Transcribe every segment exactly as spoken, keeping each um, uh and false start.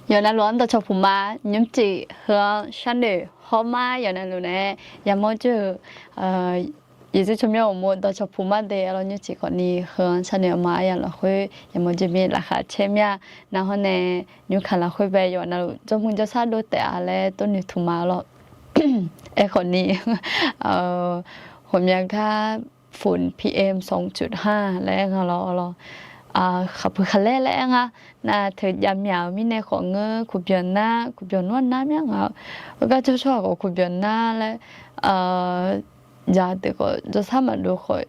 Yawqnavluf-anr dawqcawq puq ma, nymrcif heu-anr sharnoeq hawr ma. Yawqnavluf nae yamawr joer-eu, Yeqsur tsawrmyanr uqmov dawqcawq puq ma de. Arlawr nymrcif khawfni heu-anr sharnoeq ma. Aryamq lafkhoer yamawr joer mir laqkhaq caer mir-a. Nar hawr nae nymrkaq lafkhoer bae yawqnavluf jawrmuiq jawrshar dov taef-a laer tov noeqtmq ma lawr. Aerkhawfni, ghawqmya gar phone P M sawq cuq ha laer aer nga lawr lawr. Khaqpuiq khaqlaer laer aer nga. Nar teujav myaq-euq mirnae khawf ngeur kuqbyanq nar kuqbyanq nmr nar myanr nga-eu. Heugar jawrshawr-aq khawf kuqbyanq nar laer, jaq deuq khawf jawrshar maqdov khawf,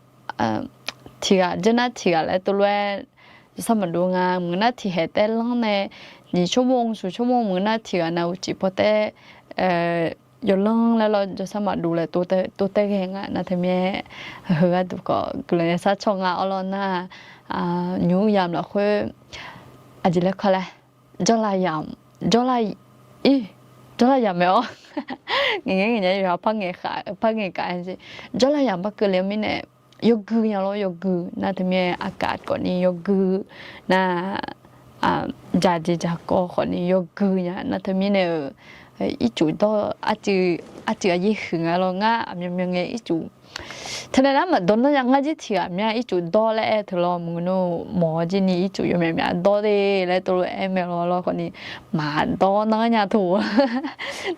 tiqghaq jeur nar tiqghaq laer tov lof-aer jawrshar maqdov nga. Meuq nar tiqhaeq taer lanr nae nyiq tsawrmawr-eu smq tsawrmawr meuq nar tiqghaq nav uqcif paw taer yawlanr laer lawr jawrshar maqdov laer tov taer ghae nga. Nar teumirnae heugar duq khawf guiqlanq yashar caw nga. Arlawr nar, nymr yamq lafkhoer aqjeq laer kar laer, jawrla yamq, jawrla, jawrla yamq mae-awr. Ngaeq ngae ngaeq nya yawqha par ngaeq khav par ngaeq khav-a jeq. Jawrla yamq bar keuvle-eu mirnae yawgui nya lawr yawgui. Nar teumirnae aqkaf khawfni yawgui. Nar, jaqjeq jaqkawv khawfni yawgui nya. Nar teumirnae-euq ircuf dawr-eu arcuiv arcuiv aqyaer huiq nga lawr. Ngar aqmyanmyan ngae ircuf teunae nar maqdawr nanr nya. Ngar jir tiqghaq mya ircuf dawr laer aer teu lawr maqngeur nar mawq-awr jir ni ircuf yawmyaq myaq dawr de laer tov lof-aer mae lawr lawr khawfni maqdawr nanr nya teu.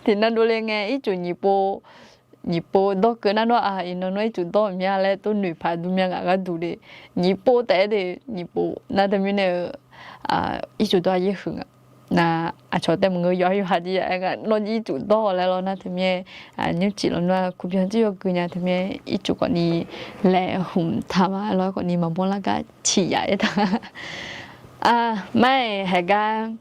Tiqnan dovle ngae ircuf nyiq pov nyiq pov dawr keuv nar nawr-aq iqnan nawr ircuf dawr-euq mya laer tov noeq paq dm mya ngaq gharduq de. Nyiq pov taef-aer de nyiq pov. Nar teumirnae-eu ircuf dawr aqyaer huiq nga. Nar aqcawq taef maqngeur yawqha yawqha jir ya aer nga nawr jir ircuf dawr-awq laer lawr. Nar teumirnae nymrcif lawr nar kuqbyan jir yawgui nya teumirnae ircuf khawfni laeqhmq taq ma lawr khawfni maqbawr lar gar ciq yaf-aer taq. Mar-iq haeq gar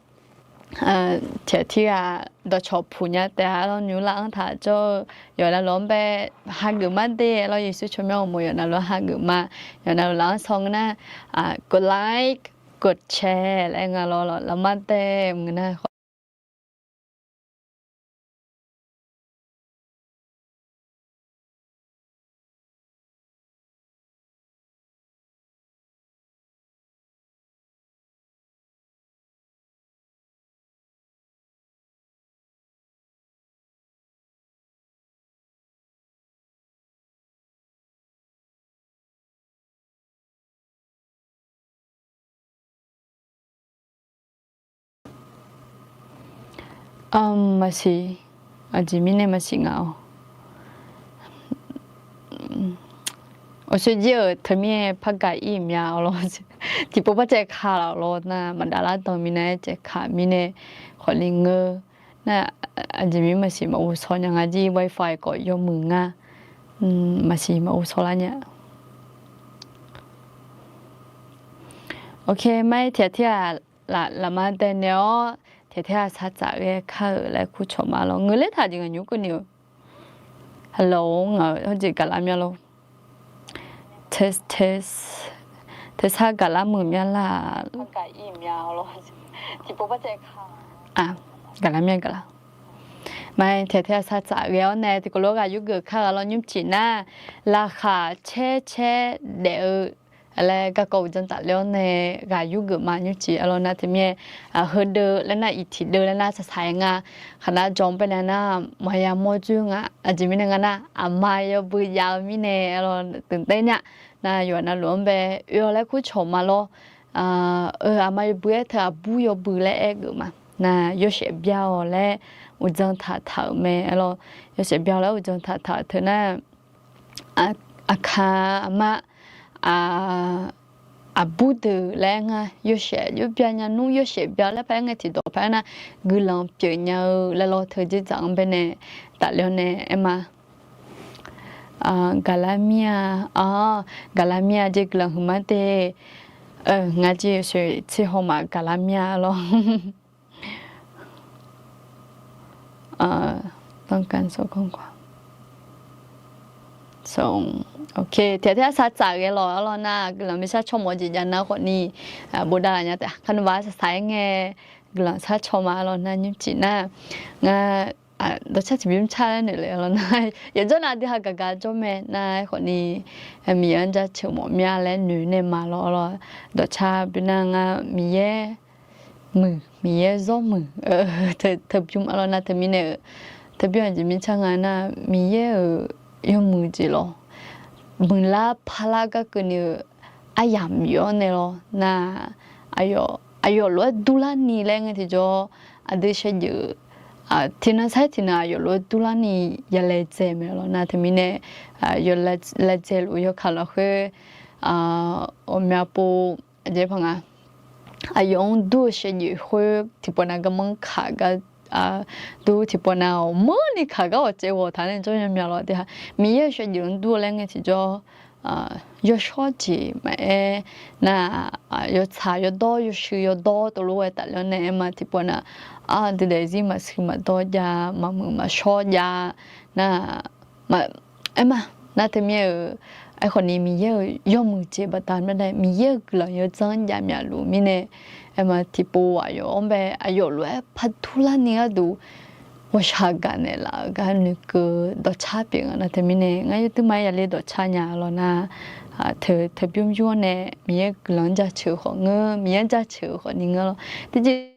tiqghaq tirghaq dawqcawq puq nya taef-a lawr. Nymr laf-anr taq jawr-eu yawqnavluf-anr bae hageuf ma de lawr. Yeqsur tsawrmyanr uqmov yawqnavluf-anr hageuf ma. Yawqnavluf laf-anr saw ngeur nar, กดไลค์ กดแชร์ laer nga lawr lawr laf ma de mq ngeur nar khawf Maqsiq, aqjeq mirnae maqsiq nga-awq. Awqshoer jir-euq teumirnae par gaq ir mya-awq lawr. Tiqpov par caev ka laf lawr nar maqdavlar dan mirnae aer caev ka mirnae khawfni ngeur. Nar aqjeq mirnae maqsiq maqghov shaw nya nga jir wifi khawf yawmuiq nga. Maqsiq maqghov shaw lar nya. Ok, mar-aer tiqghaq tirghaq laf, laf ma dae naeq-awr tiqghaq tirghaq sar tsaf ghae kar-euq laer kur cawq ma lawr. Ngeur ler taq jeq ngaq nymr keuvni-eu. Hello, ngaq-euq hawjeq gaqlar mya lor. Test test. Tersar gaqlar muiq mya la. Gaqlar mya gaqlar. Mar-aer tiqghaq tirghaq sar tsaf ghae-awr nae tiqkawv lof-aer ghaq yurgeuf kar ghaq lawr nymrcif nar, laqkhaq caer caer daef-eu laer garkawv uqdzan tafler-awr nae ghaq yurgeuf ma nymrcif-a lawr nar teumirnae, heudeuv laer nar iqtiq deuv laer nar saqsaq-aer nga. Khaqnav jawr-anr bae nae nar maqya mawr dzoer nga. Aqjeq mirnae nga nar aqma yawbui jav-eu mirnae-a lawr teuq daer nya. Nar yawqha navluf-anr bae oe-awq laer kur cawq ma lawr. Aqma yawbui-aer teu aqbur yawbui laer aer geuf ma. Nar yawshaef bya-awq laer uqdzan taq taq-euq mae-a lawr. Yawshaef bya-awq laer uqdzan taq taq-euq teu nar, aqkaq aqma, aqbur deuq laer aer nga. Yawshaef yawbya nya nmr yawshaef bya laer paq-aer ngae tiqdawq paq-aer nar guiqlanq pyeuf nya-eu laer lawr teu dzerdzaq-anr bae nae tafler-awr nae aer ma. Gaqlar mir-a, gaqlar mir-a jeq guiqlanq huiqma de. Ngar jeq sheuq tser haw maf gaqlar mir-a lawr. Ok, tiqghaq tirghaq sar tsaf ghae lawq-a lawr nar guiqlanq bishar caw mawf-eu jeq jav nar khawfni bofdav laf nya taef. Kharnavbaq saqsaq-aer ngae guiqlanq shar caw ma-a lawr nar nymrcif nar, ngar dawqcar tiqbymr car laer noeq le-a lawr nar, yawqjawr nav dui ha gaq gaq jawr mae nar-aer khawfni, Miqyaer-anr jaceuq mawf mya laer noeq nae ma lawr-a lawr. Dawqcar bymr nar ngar Miqyaer muiq, Miqyaer zawr muiq, teu bymr-a lawr nar teumirnae-euq, teu bymr aqjeq mirtsa nga nar, Miqyaer-euq yawmuiq jeq lawr, muiqlar parlar gar keuvni-eu aryamq bif-awr nae lawr nar, aqyawf lof-aer durlarni laer ngae tiqjawr, aqdui shaevdzeuf tiqnan sar tiqnan aqyawf lof-aer durlarni ya laedzae mae lawr nar teumirnae, yawlaedzae luf yawkaq lafkhoer, ghawqmya pov, aqjeq paq nga, aqyawf-anr dur-eu shaevdzeuf khoer tiqpawf nav garmanr kaq gar dur tiqpawf nav-awq manrni kaq gar awq caev ghawq taq nae jawr nya mya lawr. Miqyaer-euq shaevdzeuf-anr dur-eu laer ngae tiqjawr, yawshawr jeq maqaer nar, yawtsaq yawdawr yawshuif yawdawr tov lof-aer tafler-awr nae aer ma tiqpawf nav, aqdui daefzir maqshuif maqdawr jav, maqmuiq maqshawr jav nar, aer ma, nar teumirnae-euq, aerkhawfni Miqyaer-euq yawmuiq jeq baqda maqdae Miqyaer-euq guiqlanq yawdzanr jav myaf luf mirnae, aer ma tiqpov aqyawf-anr bae aqyawf lof-aer pardurlarni gharduq ghawqshaq gaqnaeq laf-euq gar noeqkeuv dawqcar pyeuf nga nar teumirnae ngar yawduima-aer yale dawqcar nya lawr nar, teu, teu bymr bymr-awr nae Miqyaer guiqlanq-anr jaceuq-eu khawf ngeur, Miqyaer-anr jaceuq-eu khawfni ngeur lawr. Tiqjeq